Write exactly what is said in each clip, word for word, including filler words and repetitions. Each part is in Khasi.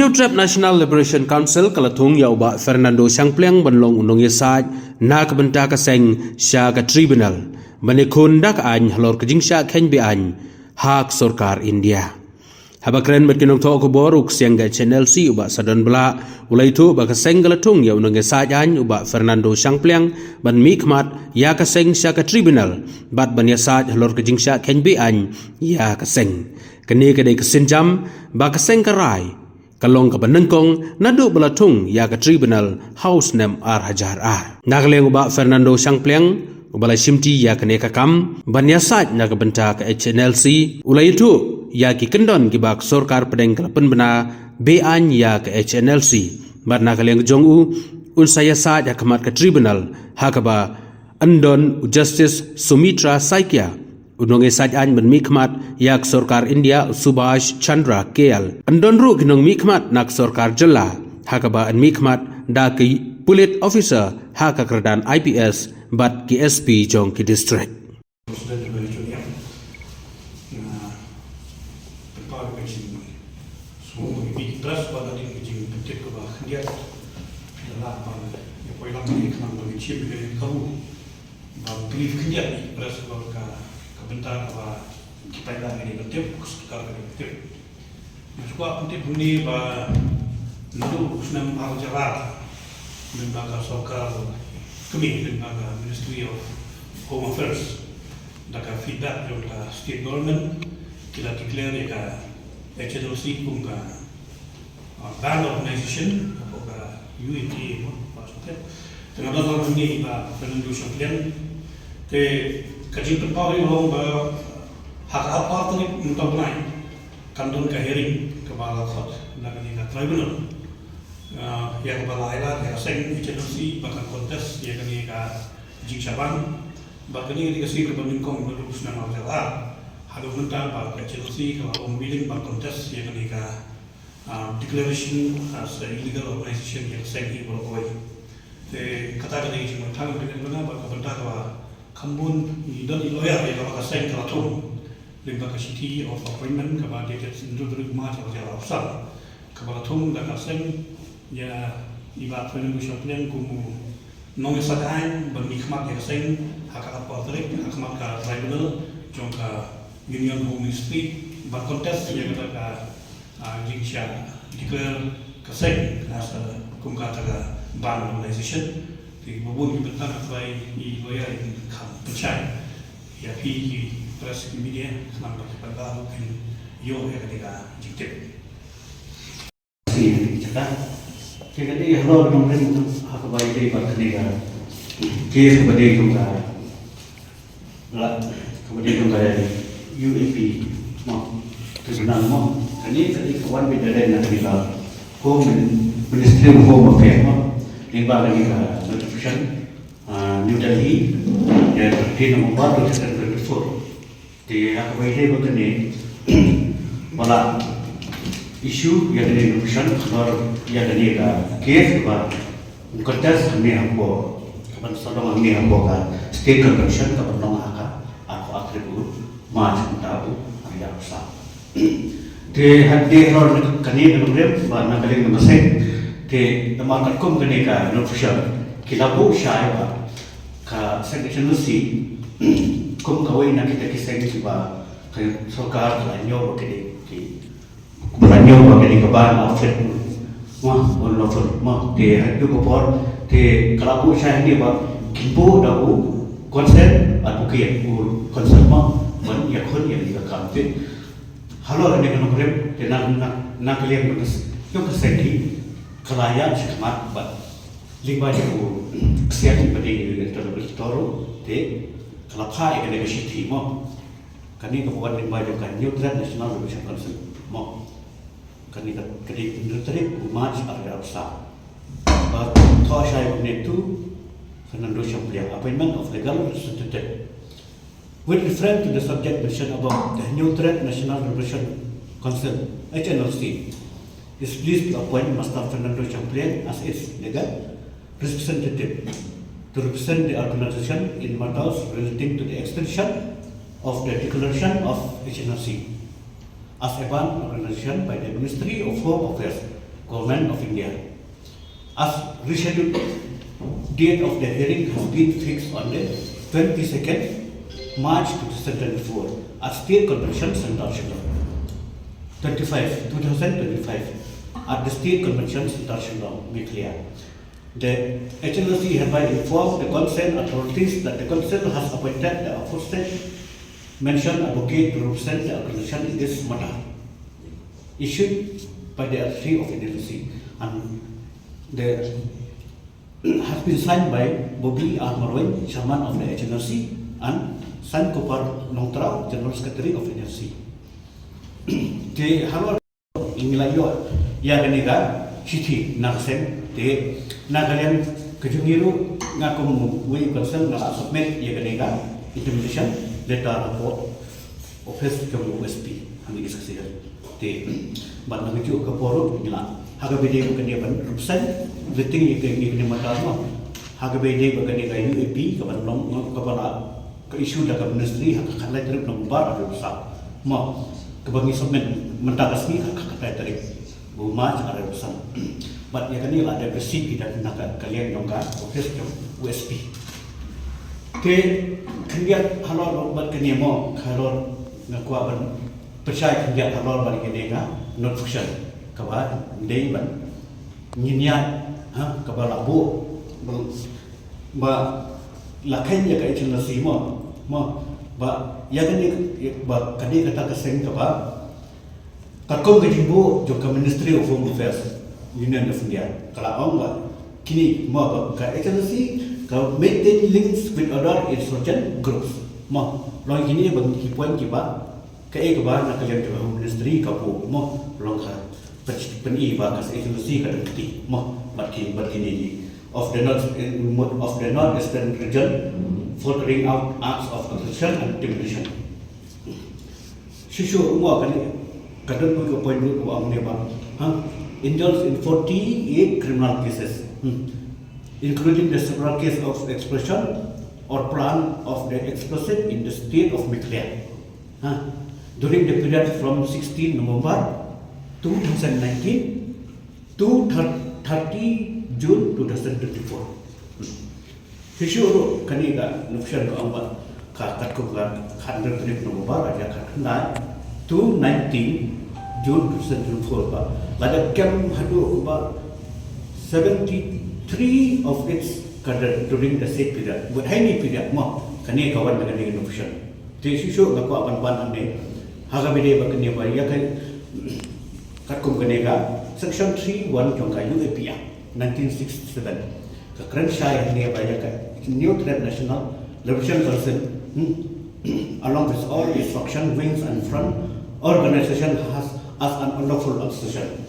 New Trep National Liberation Council ka la thung ïa u Bah Fernando Shangpliang ban long u nongïasaid na ka bynta ka seng sha ka tribunal ban ïakhun da ka aiñ halor ka jingshah kheiñ be-aiñ ha ka sorkar India. Haba kren bad ki nongthoh khubor, u ksiang ka H N L C u Bah Sadon Blah u la ïathuh ba ka seng ka la thung ïa u nongïasaid aiñ u Bah Fernando Shangpliang ban mihkhmat ïa ka seng sha ka tribunal bad ban ïasaid halor ka jingshah kheiñ be-aiñ ïa ka seng. Kane ka dei ka sienjam ba ka seng ka rai ka long kaba nyngkong naduh ba la thung ïa ka tribunal ha u snem ar hajar ar. Na ka liang u Bah Fernando Shangpliang uba la shimti ïa kane ka kam ban ïasaid na ka bynta ka H N L C u la ïathuh ïa ki kyndon kiba ka sorkar pdeng ka la pynbna be-aiñ ïa ka H N L C bad na ka liang jong u un sa ïasaid ha khmat ka tribunal ha kaba yn don u Justice Sumitra Saikia, u nongïasaid aiñ ban mihkhmat ïa ka sorkar India u Subhash Chandra K L. Yn don ruh ki nongmihkhmat na ka sorkar jylla ha kaba yn mihkhmat da ki pulit officer ha ka kyrdan I P S bad ki S P jong ki district. Ba brief khyndiat ïa ki press halor ka, ka bynta kaba ki paidbah ki dei ban tip, ka sorkar ka dei ban tip. Nga sngewkwah ban tip hangne ba naduh u snem ar hajar ar, lyngba ka sorkar kmie, lyngba ka Ministry of Home Affairs, da ka feedback jong ka state government, ki la declare ïa ka H N L C kum ka ah, banned organization, hapoh ka U A P A mo, ba shu tip. Te nga don lang hangne i Bah Fernando Shangpliang. Te ka jingpynpaw ïa u long ba ha ka arphew tarik mynta u bnai kan don ka hearing kaba la khot na kane ka tribunal. Ah, ïa kaba la ailad ïa ka seng H N L C ba kan contest ïa kane ka jingshah ban. Bad kane ka dei ka sien kaba nyngkong naduh u snem ar hajar ar. Haduh mynta ba ka H N L C ka la long willing ban contest ïa kane ka ah, declaration as a illegal organization ïa ka seng hi baroh kawei. Te kata ka dei ka jingmut tang ka dei ka bynta kaba kham bun i don i lawyer ïa kaba ka seng ka la thung. Lyngba ka shithi of appointment kaba dated hynriew tarik March ar hajar arphew san. Kaba la thung da ka seng ïa i Bah Fernando Shangpliang kum u nongïasaid aiñ ban mihkhmat ïa ka seng ha ka arphew tarik ha khmat ka tribunal jong ka Union Home Ministry ban contest ïa kata ka, ah, jingshah declare ka seng as a kum kata ka banned organization. Te ba bun ki bynta nga trai i lawyer in kham pynshai ïa phi ki press, ki media khnang ba ki paidbah ruh kin ïoh ïa kata ka jingtip. Te ka dei halor nongrim ha kaba ïadei bad kane ka case kaba dei jong ka, la, kaba dei jong ka U A P mo, tribunal mo. Kane ka dei ka wan beit direct na kane ka Home Min-, Ministry of Home Affairs mo. Lyngba kane ka notification, ah, New Delhi, ïa thirteen November two thousand twenty-four. Te ha kaba ïadei bad kane ba la issue ïa kane ka notification halor ïa kane ka case kaba contest hangne hapoh, kaban sa long hangne hapoh ka state convention kaban long ha ka arphew ar tarik u March mynta u ar hajar arphew san. Te hadien halor kane ka nongrim ba na ka liang ka seng te namar katkum kane ka notification ki la buh shai ba ka seng H N L C kum kawei na kita ki seng kiba ka sorkar ka la ñiew ba ki dei ki, ba la ñiew ba ki dei ka ban outfit. Mo, unlawful mo, te ha kito ki por te ka la buh shai hangne ba kin buh da u concerned advocate, u concerned mo, ban ïakhun ïa kane ka kam. Te halor kane ka nongrim te na, na, na ka liang ka s-, ka seng hi ka la ïaid shakhmat bad lyngba jong u ksiang ba dei u interlocutor ruh te ka la phah ïa kane ka shithi mo. Kane kaba wan lyngba jong ka New Trade National Liberation Council mo. Kane ka, ka dei hynriew tarik u March ar hajar arphew san. Ba thoh shai kumne to Fernando Shangpliang, appointment of legal representative. With reference to the subject mentioned above, the Hynñiewtrep National Liberation Council, H N L C, is pleased to appoint Master Fernando Shangpliang as its legal representative to represent the organization in matters relating to the extension of the declaration of H N L C as a banned organization by the Ministry of Home Affairs Government of India. As rescheduled date of the hearing has been fixed on the twenty-second March two thousand twenty-four at State Convention Center, Shillong. Twenty-five, two thousand twenty-five, at the State Convention Center, Shillong, Meghalaya. The H N L C hereby inform the concerned authorities that the council has appointed the aforesaid mentioned advocate to represent the organization in this matter. Issued by the authority of H N L C and the has been signed by Bobby R Marwein, Chairman of the H N L C, and Sankupar Nongtraw, General Secretary of H N L C. Te halor ngi la ïoh ïa kane ka shithi na ka seng, te na ka liang ka jong ngi ruh nga kum uwei u council nga la submit ïa kane ka intimidation letter hapoh office jong u S P ha East Khasi Hills. Te bad na kajuh ka por ruh ngi la, ha kaba ïadei bad kane ban represent, representing ïa kane, ïa kane matter mo, ha kaba ïadei bad kane ka U A P kaban long, kaba la ka issue da ka ministry ha ka khatlai tarik November arphew saw. Mo, kaba ngi submit mynta ka sngi ha ka khatlai tarik u March arphew saw. Bad ïa kane la dep receive da na ka, ka liang jong ka office jong u S P. Te khyndiat halor bad kane mo, halor nga kwah ban pynshai khyndiat halor bad kane ka notification kaba dei ban ngin ïa, ha, kaba la buh ba la kheiñ ïa ka H N L C mo, mo, ba ïa kane, ba ka dei kata ka seng kaba katkum ka jingbuh jong ka Ministry of Home Affairs, Union of India, ka la ong ba kine mo, ba ka H N L C ka maintain links with other insurgent groups. Mo, long kine ba ki point kiba kaei kaba na ka liang jong ka Home Ministry ka buh mo, long ka pyn-, pyni ba ka H N L C ka don kti mo bad ki, bad kine ki of the north, of the northeastern region, furthering out acts of coercion and intimidation. Shuh shuh mo kane ka don ka point ruh kaba ong ne ba, ha, indulge in forty-eight criminal cases, hmm, including the several case of expression or plan of the explosive in the state of Meghalaya. Ha, during the period from sixteen November two thousand nineteen to thir-, thirty June two thousand twenty-four. Shuh shuh ruh kane ka notification ka ong ba ka katkum ka khatar tarik November, ka khatkhyndai to nineteen June two thousand twenty-four ba la dep kem haduh ba seventy-three of its cadre during the said period. Bad ha kane ka period mo kane ka wan da kane ka notification. Te shuh shuh nga kwah ban ban hangne ha kaba ïadei bad kane ba ïa ka katkum kane ka Section three one jong ka U A P Act nineteen sixty-seven. Ka kren shai hangne ba ïa ka Hynñiewtrep National Liberation Council, hmm, along with all its faction, wings and front organization has as an unlawful association.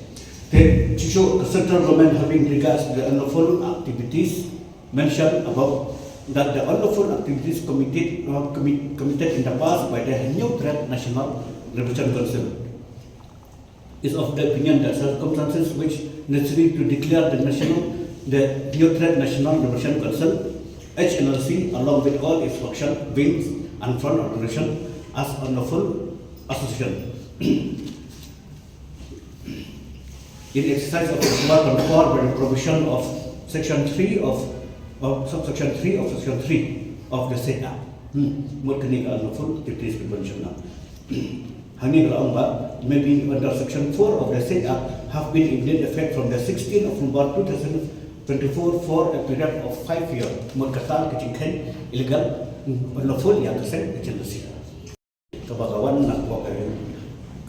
Te shuh shuh ka central government having regards to the unlawful activities mentioned above, that the unlawful activities committed, uh, commit-, committed in the past by the Hynñiewtrep National Liberation Council is of the opinion that circumstances which necessary to declare the national, the Hynñiewtrep National Liberation Council, H N L C, along with all its faction, wings and front organization as unlawful association. In exercise of the power conferred by the provision of section three of, of subsection three of section three of the said act. Hmm. Mut kane ka unlawful activities prevention act. Hangne ka la ong ba, maybe under section four of the said act have been in effect from the sixteenth of November two thousand twenty-four for a period of five years. Mut kata ka jingkheiñ illegal, hmm, unlawful ïa ka seng agency. Kaba ka wan na ka,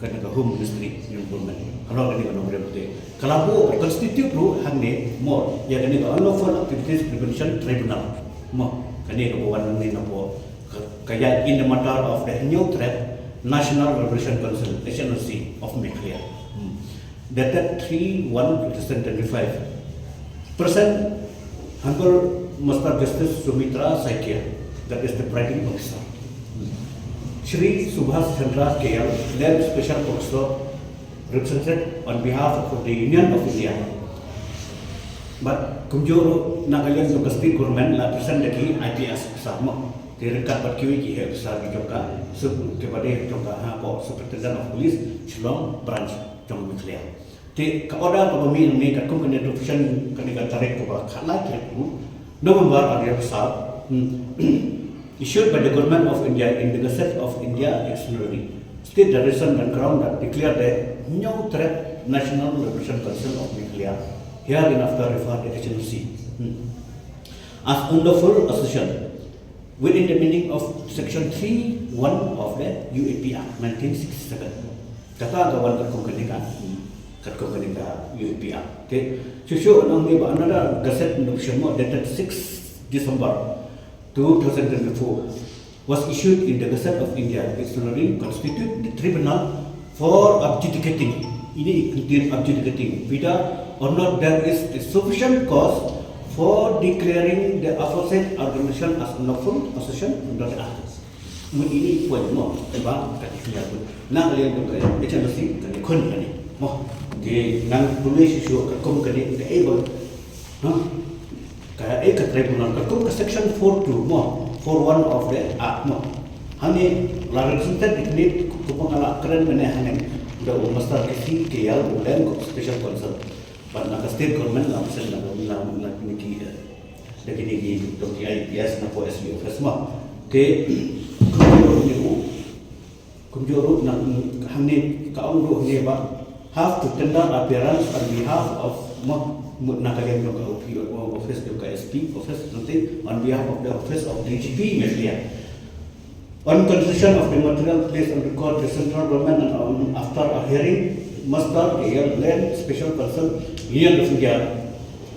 ka, ka Home Ministry, Union Government. Halor kane ka nongrim te ka la buh constitute ruh hangne mo ïa kane ka Unlawful Activities Prevention Tribunal. Mo kane kaba wan hangne na po ka, ka ïa in the matter of the Hynñiewtrep National Liberation Council, H N L C, of Meghalaya. Hmm. Dated three one two thousand twenty-five. Present, Honorable Master Justice Sumitra Saikia, that is the presiding officer. Shri Subhas Chandra K L, Land Special Prosecutor, represented on behalf of the Union of India. But kumjuh ruh na ka liang jong ka state government la present da ki I P S officer mo. Te ryngkat bad kiwei ki officer ki jong ka, sub, kiba dei jong ka, ha, ko Superintendent of Police, Shillong Branch, jong Meghalaya. Te ka order kaba mih hangne katkum kane, to pynshai kane ka tarik kaba khatlai tarik u November ar hajar arphew saw, hmm, issued by the Government of India in the Gazette of India Extraordinary State Direction and Ground that declare the Hynñiewtrep National Liberation Council of Meghalaya, hereinafter referred to H N L C, hmm, as unlawful association within the meaning of Section three one of the U A P Act nineteen sixty-seven. Kata ka wan katkum kane ka, katkum kane ka U A P Act. Okay. Shuh shuh hangne ba another gazette notification dated six December two thousand twenty-four was issued in the Gazette of India, Extraordinary Constitute the Tribunal for adjudicating, ini include adjudicating, whether or not there is a sufficient cause for declaring the aforesaid organization as unlawful association under the Act. Mut ini point mo, ba ka declare pun. Na ka liang ka, ka H N L C ka khun kane. Mo, te nang pule shuh shuh katkum kane ka able. No? Ka, eh, ka tribunal, katkum ka section four two mo, four one of the Act mo. Hangne la represented, dikni ku, ku pynlong kren mynne hangne da u Mister K C Kayal, u len ko special counsel. But na ka state government la pynshai la, la, la kine ki, eh, da kine ki, to ki I P S na ko S P office mo. Te, kumjuh ruh ni u, kumjuh ruh na, hangne ka ong ruh hangne ba have to tender appearance on behalf of mo, mo na ka liang jong ka O P, office jong ka S P office, something on behalf of the office of D G P Meghalaya. On consideration of the material placed on record, the central government and, um, after a hearing, Mister K L Len, special counsel, Union of India,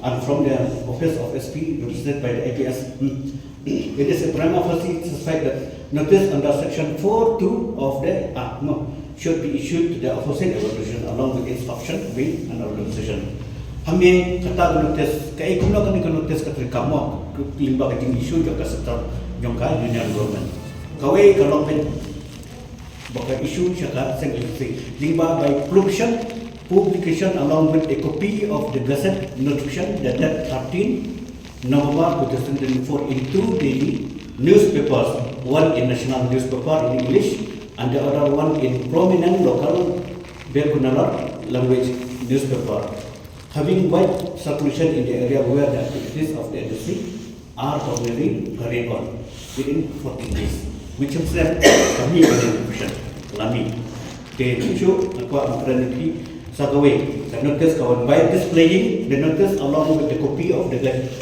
and from the office of S P represented by the I P S, hmm, it is a prima facie suspect that notice under section four two of the Act, no, should be issued to the opposite organization along with instruction being an organization. Hangne kata ka notice, kaei kumno kane ka notice ka treikam mo, lyngba ka jing-issue jong ka central, jong ka union government. Kawei ka long pyn ba ka issue sha ka seng agency lyngba by publication, publication along with a copy of the gazette notification dated thirteen November two thousand twenty-four in two daily newspapers, one in national newspaper in English and the other one in prominent local Berkunalar language newspaper, having wide circulation in the area where the activities of the agency are ordinarily carried on within fourteen days. Mynshem snem ka mih kane ka notification, la mih. Te shuh shuh nga kwah ban kren ïa phi sa kawei ka notice ka wan by displaying the notice along with the copy of the Gaz-,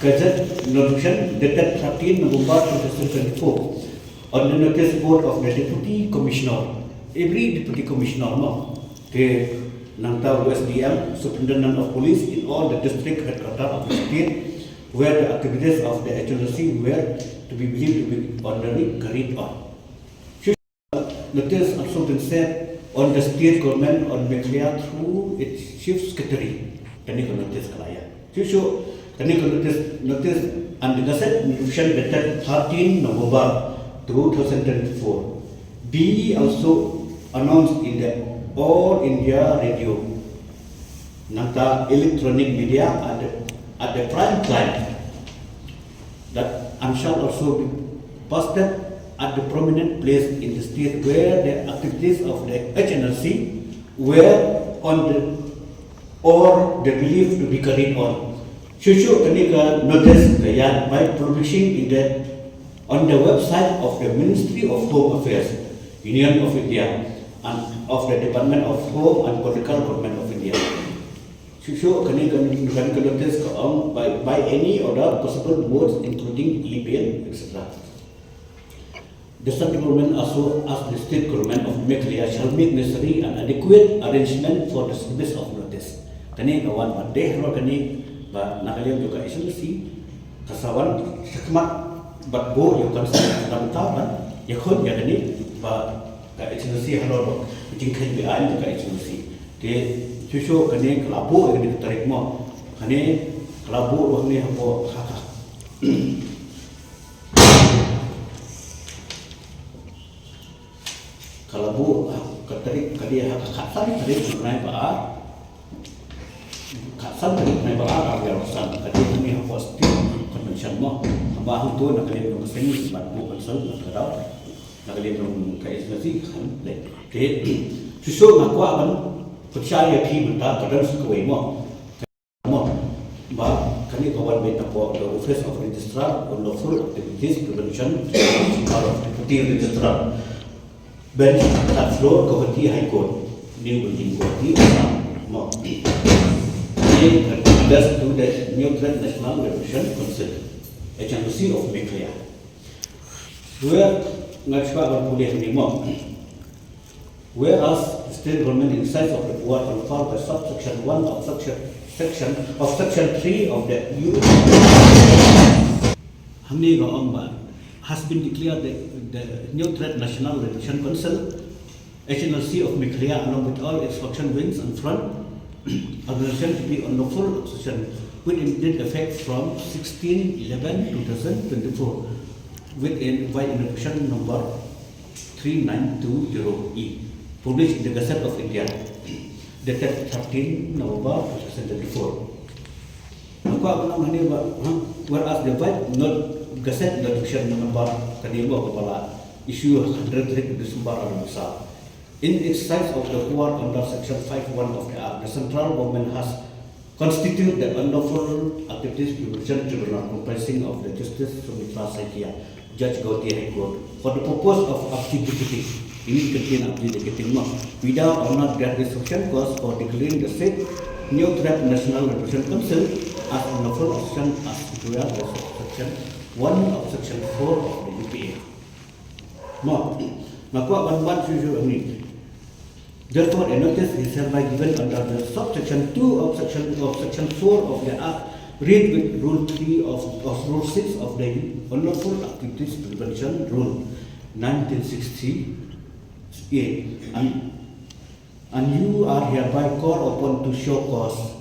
Gazette notification dated thirteen November two thousand twenty-four on the notice board of the Deputy Commissioner. Every Deputy Commissioner mo. Te nangta u S D M, Superintendent of Police in all the district headquarter of the state where the activities of the H N L C were to be believed to be ordinarily carried on. Notice also been served on the state government on Meghalaya through its chief secretary. Kane ka notice ka la ïa. Shuh shuh, kane ka notice, notice and the gazette notification dated thirteen November two thousand twenty-four. Be also announced in the All India Radio, nangta electronic media at the, at the prime time, that and shall also be posted at the prominent place in the state where the activities of the H N L C were on the or the belief to be carried on. Shuh shuh kane ka notice ka ïa by publishing in the, on the website of the Ministry of Home Affairs, Union of India, and of the Department of Home and Political Government of India. Shuh shuh kane ka, kane ka notice ka ong by, by any other possible modes including e-mail, et cetera. The central government also asked the state government of Meghalaya shall make necessary and adequate arrangement for the service of notice. Kane ka wan ba dei halor kane ba na ka liang jong ka H N L C ka sa wan shakhmat bad buh ïa u kan sa ka dam ka ban ïakhun ïa kane ba ka H N L C halor ba jingkheiñ beaiñ jong ka H N L C. Te shuh shuh kane ka la buh ïa kane ka tarik mo. Kane ka la buh ruh ne hapoh ha ka Ka la buh ha ka tarik, ka dei ha ka khatsan tarik u bnai ba ar. Khatsan tarik u bnai ba ar, ar hajar arphew san, ka dei hangne ha State Convention mo. Haba hangto na ka liang jong ka seng ban buh ban sel na ka daw. Na ka liang jong ka agency kan leh. Te shuh shuh nga kwah ban Pynshai ïa phi mynta ka don sa kawei mo. Mo. Ba kane ka wan beit na pdeng the Office of Registrar on Lawful Activities Prevention, Chief of Deputy Registrar. Bench third floor, Guwahati High Court. New Building, Guwahati, Assam. Mo. Ye ka address to the Hynñiewtrep National Liberation Council, H N L C of Meghalaya. Where nga shuwa ban pule ni mo. Whereas the state government in size of the power conferred by subsection one of section, section of section three of the U Hangne ka ong ba has been declared the, the Hynñiewtrep National Liberation Council, H N L C of Meghalaya, along with all its function wings and front organization to be on lawful accession with immediate effect from sixteen eleven two thousand twenty-four with in, by injunction number three nine two zero E, published in the Gazette of India, dated thirteen November two thousand twenty-four. Nga kwah ban ong hangne ba, ha? Whereas the White Not-, Gazette notification number, kane mo, kaba la issue hynriew tarik December ar hajar arphew saw. In exercise of the power under section five one of the Act, the central government has constituted the Unlawful Activities Prevention Tribunal, comprising of the Justice Sumitra Saikia, Judge Guwahati High Court, for the purpose of adjudicating, ini ka ktien adjudicating mo, whether or not there is sufficient cause for declaring the said Hynñiewtrep National Liberation Council as unlawful action as required by section one of section four of the U P A. Mo, nga kwah ban wan shuh shuh hangne. Therefore, a notice is hereby given under the subsection two of section, of section four of the Act, read with Rule three of, of Rule six of the Unlawful Activities Prevention Rule, nineteen sixty-eight, and, and you are hereby called upon to show cause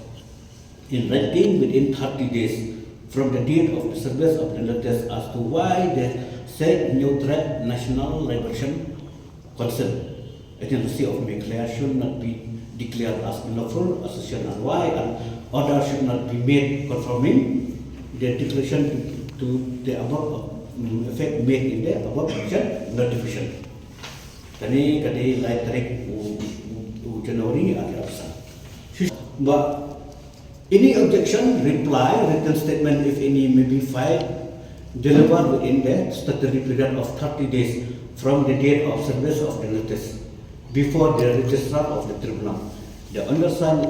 in writing within thirty days from the date of the service of the notice as to why the said Hynñiewtrep National Liberation Council, H N L C of Meghalaya, should not be declared as unlawful association and why an order should not be made confirming the declaration to, to the above, mm, effect made in the above mentioned notification. Kane ka dei lai tarik u, u, u January ar hajar arphew saw. Shuh shuh ba any objection, reply, written statement, if any, may be filed, delivered within the statutory period of thirty days from the date of service of the notice before the registrar of the tribunal. The undersigned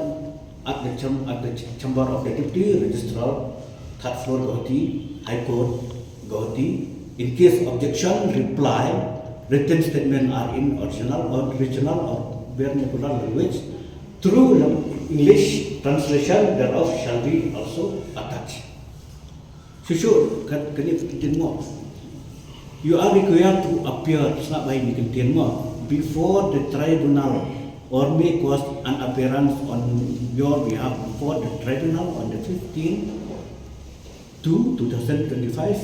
at the cham-, at the ch-, chamber of the Deputy Registrar, third floor, Guwahati, High Court, Guwahati. In case objection, reply, written statement are in original or regional or vernacular language, through English translation thereof shall be also attached. Shuh shuh, ka, kane ka ktien mo. You are required to appear, sngap bha ïa kane ka ktien mo, before the tribunal or may cause an appearance on your behalf before the tribunal on the fifteenth two two thousand twenty-five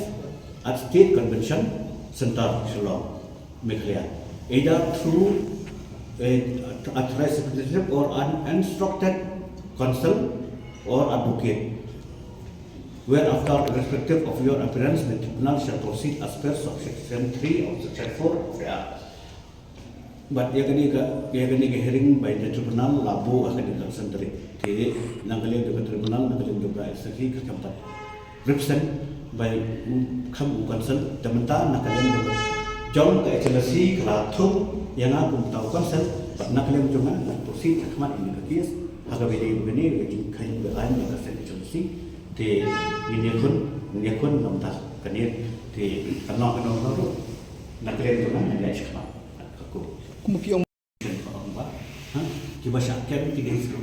at State Convention Centre, Shillong, Meghalaya, either through a authorized representative or an instructed counsel or advocate. Whereafter, irrespective of your appearance, the tribunal shall proceed as per subsection three of section four of the Act. Bad ïa kane ka, ïa kane ka hearing by the tribunal la buh ha ka dei ka san tarik. Te na ka liang jong ka tribunal, na ka liang jong ka S R G ka kam pat represent by u, kham u counsel, te mynta na ka liang jong ka, jong ka H N L C ka la thung ïa nga kum uta u counsel, bad na ka liang jong nga ngan proceed shakhmat ïa kane ka case ha kaba ïadei bad kane ka jingkheiñ ba aiñ na ka seng H N L C. Te ngin ïakhun, ngin ïakhun na ka bynta kane, te kan long, kan long ruh na ka liang jong nga ngan ïaid shakhmat. Kumba phi ong. Ka ong ba, ha? Kiba shah kem ki dei sha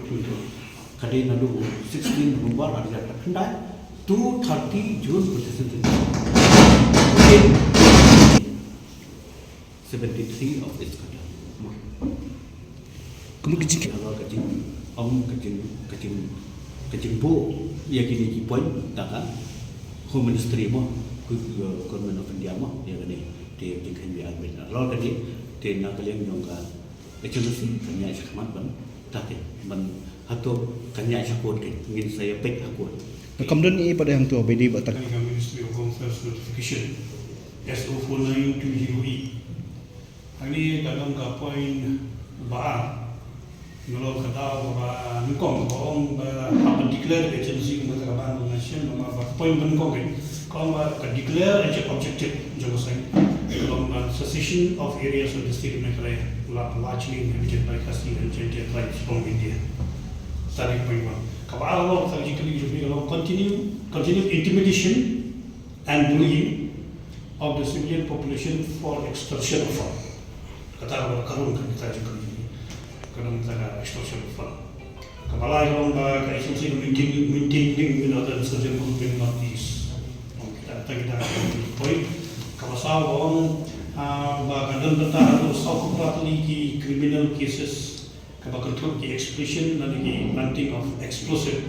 ka dei naduh sixteen November ar hajar khatkhyndai to thirty June two thousand twenty-four. Seventy-three of its conduct. Kumba ka jing, ka jing, ong ka jing, ka jing, ka jingbuh ïa kine ki point da ka Home Ministry mo, ku, uh, Government of India mo, ïa kane te jingkheiñ ba ai beit. Lor kane te na ka liang jong ka H N L C kan ïaid shakhmat ban, ta te ban hato kan ïaid sha court, te ngin sa ïa peit ha court. Kam don ei pat hangto ba dei ba ta. Ka Ministry of Home Affairs notification S O four nine two zero E. Hangne ka long ka point ba ar. Nga long ka daw ba nyngkong ba ong ba haba declare ka agency kumta ka ban organization, namar ba ka point ba nyngkong ka ong ba ka declare ka objective jong ka seng ka long ba cessation of areas of the state of Meghalaya largely inhabited by Khasi and Jaintia tribes from India. Kata ka point one. Kaba ar ka long, kata ka jingkylli jong phi ka long continue, continued intimidation and bullying of the civilian population for extortion of fund. Kata ka long ka rung ka kita jong ka, ka long kata ka extortion of fund. Kaba lai ka long ba ka agency ka maintain, maintain link with other insurgent group in Northeast. Long kita, kata kita ka point. Kaba saw ka long, ah, ba ka don bynta haduh saw phew phra tylli ki criminal cases kaba kynthup ki explosion lane ki planting of explosive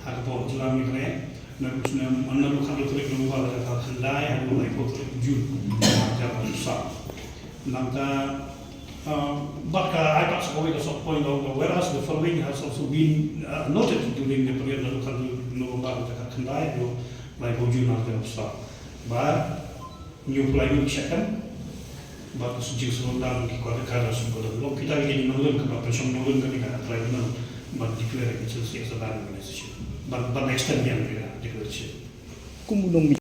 ha ka pdeng jylla Meghalaya. Na, na, na, na, khathynriew tarik November ar hajar khyndai haduh laiphew tarik June ar hajar arphew saw. Nangta, uh, bad ka ai pat sa kawei ka sub point ka ong ba whereas the following has also been, uh, noted during the period naduh khathynriew November ar hajar khyndai haduh laiphew June ar hajar arphew saw. Ba hynñiewphew lai ngut ki shah kynda bad ka jingsngewdang ki kwah ka da sum ka da long kita ki nongrim kaba pynshong nongrim kane ka tribunal ban declare ka agency as a banned organization, ban, ban extend biang ka declaration. Kum u nong